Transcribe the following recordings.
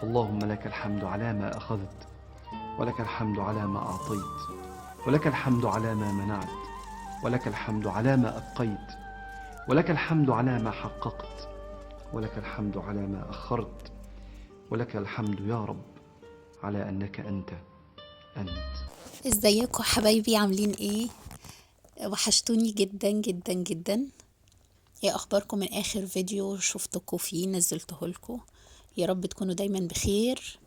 فاللهم لك الحمد على ما أخذت، ولك الحمد على ما أعطيت، ولك الحمد على ما منعت، ولك الحمد على ما أبقيت، ولك الحمد على ما حققت، ولك الحمد على ما أخرت، ولك الحمد يا رب على أنك أنت أنت. ازيكم حبايبي، عاملين ايه؟ وحشتوني جدا جدا جدا. ايه اخباركم من اخر فيديو شفتكم فيه نزلته لكم؟ يا رب تكونوا دايما بخير.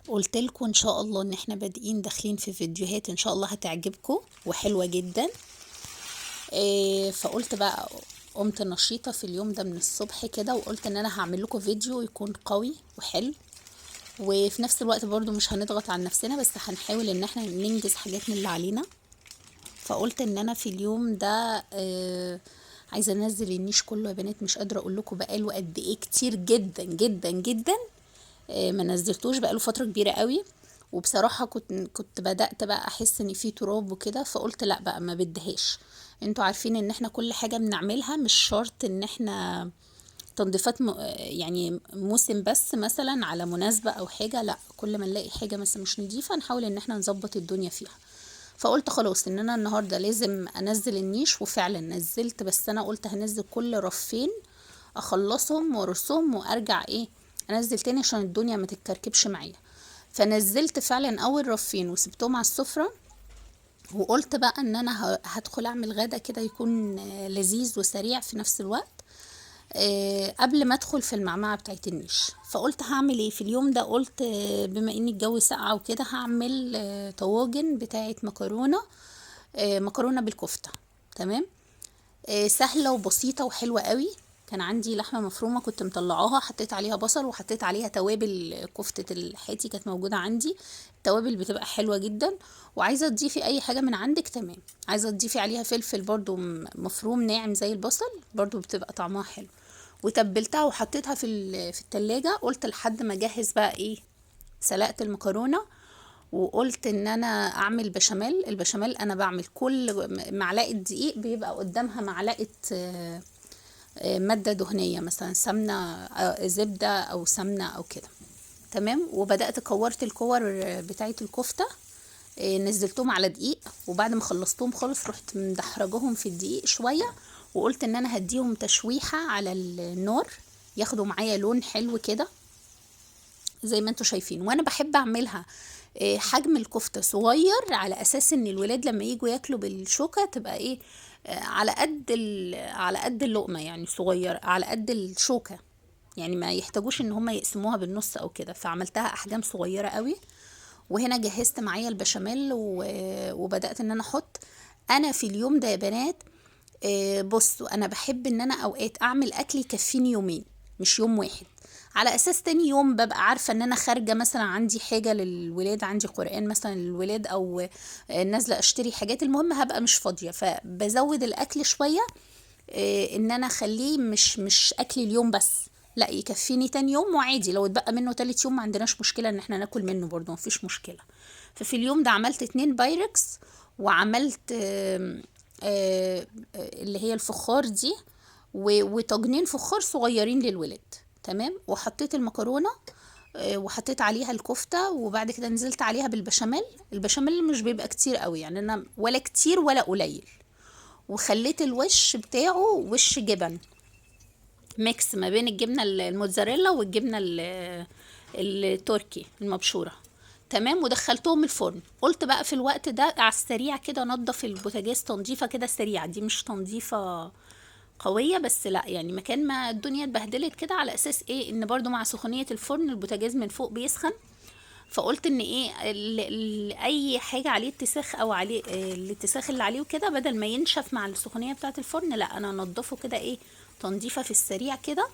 قلت لكم ان شاء الله ان احنا بادئين داخلين في فيديوهات ان شاء الله هتعجبكم وحلوة جدا. فقلت بقى قمت نشيطة في اليوم ده من الصبح كده، وقلت ان انا هعمل لكم فيديو يكون قوي وحلو، وفي نفس الوقت برضو مش هنضغط على نفسنا، بس هنحاول ان احنا ننجز حاجات من اللي علينا. فقلت ان انا في اليوم ده عايزه انزل النيش كله يا بنات، مش قادرة اقول لكم بقاله قد ايه، كتير جدا جدا جدا، ما نزلتوش بقاله فترة كبيرة قوي. وبصراحة كنت بدات بقى احس ان في تراب وكده، فقلت لا بقى ما بديهاش. انتوا عارفين ان احنا كل حاجة بنعملها مش شرط ان احنا تنظيفات يعني موسم بس مثلا على مناسبة او حاجة، لا كل ما نلاقي حاجة مثلا مش نظيفة نحاول ان احنا نظبط الدنيا فيها. فقلت خلاص ان انا النهارده لازم انزل النيش، وفعلا نزلت، بس انا قلت هنزل كل رفين اخلصهم وارصهم وارجع ايه انزل تاني عشان الدنيا ما تتكركبش معايا. فنزلت فعلا اول رفين وسبتهم على السفرة، وقلت بقى ان انا هدخل اعمل غدا كده يكون لذيذ وسريع في نفس الوقت، قبل ما ادخل في المعمعة بتاعت النيش. فقلت هعمل ايه في اليوم ده؟ قلت بما ان الجو ساقع وكده هعمل طواجن بتاعت مكرونه، مكرونه بالكفته. تمام، سهلة وبسيطة وحلوه قوي. كان عندي لحمه مفرومه كنت مطلعاها، حطيت عليها بصل وحطيت عليها توابل كفته الحاتي كانت موجودة عندي، التوابل بتبقى حلوة جدا. وعايزه تضيفي اي حاجة من عندك تمام، عايزه تضيفي عليها فلفل برضو مفروم ناعم زي البصل برضو بتبقى طعمها حلو. وتبلتها وحطيتها في التلاجة. قلت لحد ما اجهز بقى ايه، سلقت المكرونه وقلت ان انا اعمل بشاميل. البشاميل انا بعمل كل معلقه دقيق بيبقى قدامها معلقه مادة دهنية، مثلا سمنه زبدة او سمنه او كده. تمام، وبدات كورت الكور بتاعه الكفتة، نزلتهم على دقيق، وبعد ما خلصتهم خالص رحت مدحرجهم في الدقيق شوية، وقلت ان انا هديهم تشويحه على النار ياخدوا معايا لون حلو كده زي ما انتوا شايفين. وانا بحب اعملها حجم الكفتة صغير على اساس ان الولاد لما يجوا ياكلوا بالشوكة تبقى ايه على قد على قد اللقمة، يعني صغير على قد الشوكة، يعني ما يحتاجوش ان هم يقسموها بالنص او كده. فعملتها احجام صغيرة قوي. وهنا جهزت معايا البشاميل وبدات ان انا احط. انا في اليوم ده يا بنات بصوا، انا بحب ان انا اوقات اعمل اكل يكفيني يومين مش يوم واحد، على اساس تاني يوم ببقى عارفه ان انا خارجه مثلا عندي حاجة للولاد، عندي قران مثلا للولاد، او نازله اشتري حاجات، المهم هبقى مش فاضية، فبزود الاكل شوية ان انا اخليه مش اكل اليوم بس، لا يكفيني تاني يوم، وعادي لو اتبقى منه تالت يوم ما عندناش مشكلة ان احنا ناكل منه برضو مفيش مشكلة. ففي اليوم ده عملت 2 بايركس، وعملت اللي هي الفخار دي، وطاجنين فخار صغيرين للولاد. تمام، وحطيت المكرونه وحطيت عليها الكفتة، وبعد كده نزلت عليها بالبشاميل. البشاميل مش بيبقى كتير قوي، يعني انا ولا كتير ولا قليل، وخليت الوش بتاعه وش جبن mix ما بين الجبنة الموتزاريلا والجبنه التركي المبشوره. تمام، ودخلتهم الفرن. قلت بقى في الوقت ده على السريع كده انضف البوتاجاز تنظيفه كده سريعة، دي مش تنظيفه قوية بس، لا يعني مكان ما الدنيا اتبهدلت كده، على اساس ايه ان برضو مع سخونيه الفرن البوتاجاز من فوق بيسخن، فقلت ان ايه اي حاجة عليه اتساخ او عليه الاتساخ اللي عليه وكده، بدل ما ينشف مع السخونيه بتاعه الفرن، لا انا انضفه كده ايه تنظيفه في السريع كده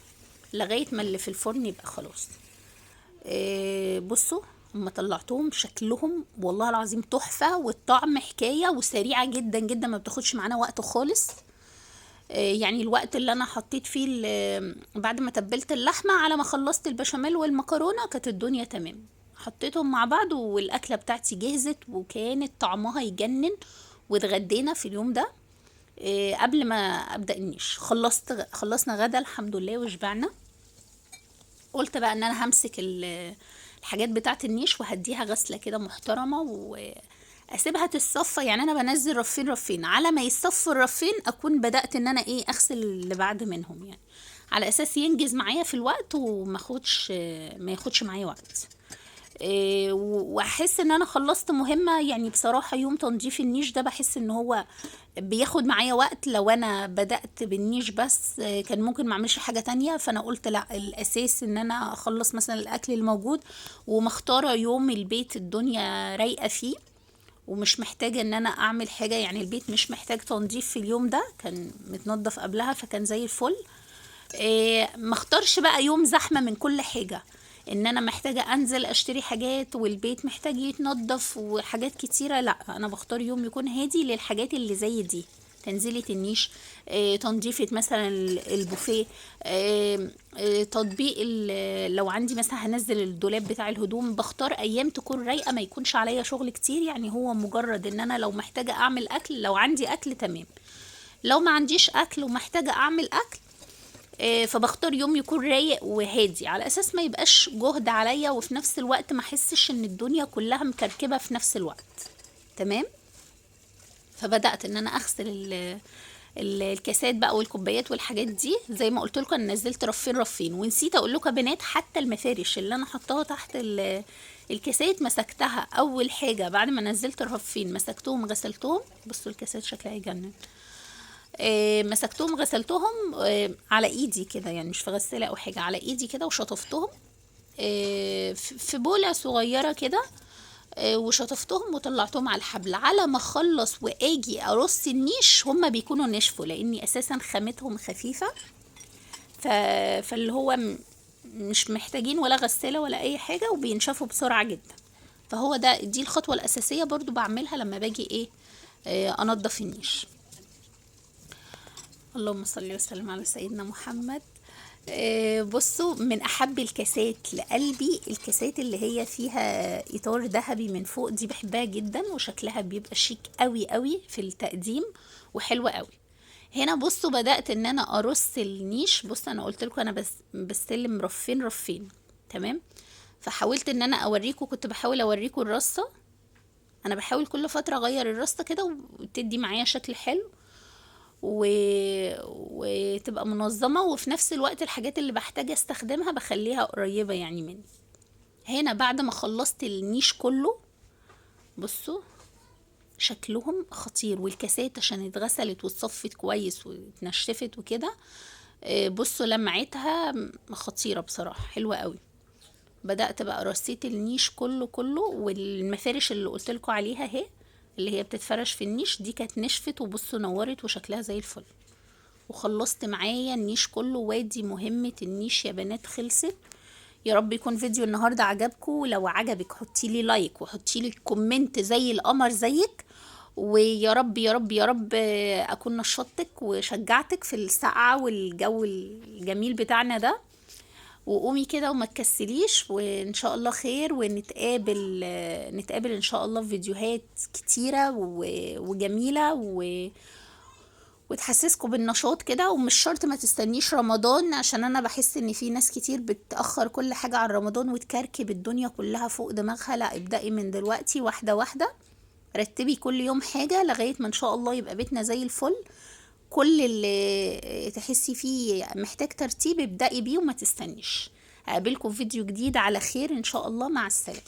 لغاية ما اللي في الفرن يبقى خلاص. بصوا اما طلعتهم شكلهم والله العظيم تحفة، والطعم حكاية، وسريعة جدا جدا، ما بتاخدش معانا وقت خالص. يعني الوقت اللي انا حطيت فيه بعد ما تبلت اللحمة على ما خلصت البشاميل والمكرونه كانت الدنيا تمام، حطيتهم مع بعض والاكله بتاعتي جهزت، وكانت طعمها يجنن. واتغدينا في اليوم ده قبل ما ابدا النيش. خلصنا غدا الحمد لله وشبعنا. قلت بقى ان انا همسك الحاجات بتاعه النيش، وهديها غسله كده محترمه واسيبها تتصفى. يعني انا بنزل رفين رفين، على ما يتصفوا الرفين اكون بدات ان انا ايه اغسل اللي بعد منهم، يعني على اساس ينجز معايا في الوقت وما ما ياخدش معايا وقت. إيه، واحس ان انا خلصت مهمة. يعني بصراحة يوم تنظيف النيش ده بحس ان هو بياخد معايا وقت. لو انا بدأت بالنيش بس كان ممكن ما اعملش حاجة تانية، فانا قلت لا، الاساس ان انا اخلص مثلا الاكل الموجود، ومختارة يوم البيت الدنيا رايقة فيه ومش محتاجة ان انا اعمل حاجة، يعني البيت مش محتاج تنظيف في اليوم ده، كان متنظف قبلها فكان زي الفل. إيه، ما اختارش بقى يوم زحمة من كل حاجة، ان انا محتاجة انزل اشتري حاجات والبيت محتاج يتنظف وحاجات كتيرة، لا انا بختار يوم يكون هادي للحاجات اللي زي دي، تنزيلة النيش، تنظيفة مثلا البوفيه، تطبيق لو عندي مثلا هنزل الدولاب بتاع الهدوم، بختار ايام تكون رايقة ما يكونش عليا شغل كتير. يعني هو مجرد ان انا لو محتاجة اعمل اكل، لو عندي اكل تمام، لو ما عنديش اكل ومحتاجة اعمل اكل، فبختار يوم يكون رايق وهادي على اساس ما يبقاش جهد عليا، وفي نفس الوقت ما احسش ان الدنيا كلها مكركبه في نفس الوقت. تمام. فبدات ان انا اغسل الكاسات بقى والكوبايات والحاجات دي. زي ما قلت لكم انا نزلت رفين رفين، ونسيت اقول لكم يا بنات حتى المفارش اللي انا حطاها تحت الكاسات مسكتها اول حاجة بعد ما نزلت الرفين، مسكتهم غسلتهم. بصوا الكاسات شكلها يجنن. مسكتهم غسلتهم على ايدي كده، يعني مش في غسالة او حاجة، على ايدي كده، وشطفتهم في بولة صغيرة كده، وشطفتهم وطلعتهم على الحبل. على ما اخلص واجي ارص النيش هما بيكونوا نشفوا، لاني اساسا خامتهم خفيفة، فاللي هو مش محتاجين ولا غسالة ولا اي حاجة، وبينشفوا بسرعة جدا. فهو ده، دي الخطوة الاساسية برضو بعملها لما باجي ايه انضف النيش. اللهم صل وسلم على سيدنا محمد. بصوا، من احب الكاسات لقلبي الكاسات اللي هي فيها اطار ذهبي من فوق، دي بحبها جدا، وشكلها بيبقى شيك قوي قوي في التقديم وحلوة قوي. هنا بصوا بدأت ان انا ارص النيش. بصوا انا قلت لكم انا بس بستلم رفين رفين، تمام. فحاولت ان انا اوريكم، كنت بحاول اوريكم الرصة، انا بحاول كل فترة اغير الرصة كده وتدي معايا شكل حلو وتبقى منظمة، وفي نفس الوقت الحاجات اللي بحتاج استخدمها بخليها قريبة يعني مني. هنا بعد ما خلصت النيش كله بصوا شكلهم خطير، والكاسات عشان اتغسلت واتصفت كويس واتنشفت وكده، بصوا لمعتها خطيرة بصراحة، حلوة قوي. بدأت بقى رصيت النيش كله كله، والمفارش اللي قلت لكم عليها اهي اللي هي بتتفرش في النيش دي كانت نشفت، وبصوا نورت وشكلها زي الفل. وخلصت معايا النيش كله، وادي مهمة النيش يا بنات خلصت. يا رب يكون فيديو النهاردة عجبكم، لو عجبك حطي لي like وحطي لي comment زي القمر زيك، ويا رب يا رب يا رب اكون نشطتك وشجعتك في السقعة والجو الجميل بتاعنا ده. وقومي كده وما تكسليش، وان شاء الله خير، ونتقابل نتقابل ان شاء الله في فيديوهات كتيرة وجميلة وتحسسكم بالنشاط كده. ومش شرط ما تستنيش رمضان، عشان انا بحس ان في ناس كتير بتأخر كل حاجة عن رمضان وتكركب الدنيا كلها فوق دماغها. لا، ابدأي من دلوقتي واحدة واحدة، رتبي كل يوم حاجة لغاية ما ان شاء الله يبقى بيتنا زي الفل. كل اللي تحسي فيه محتاج ترتيب ابدأي بيه وما تستنيش. هقابلكم في فيديو جديد على خير ان شاء الله. مع السلامة.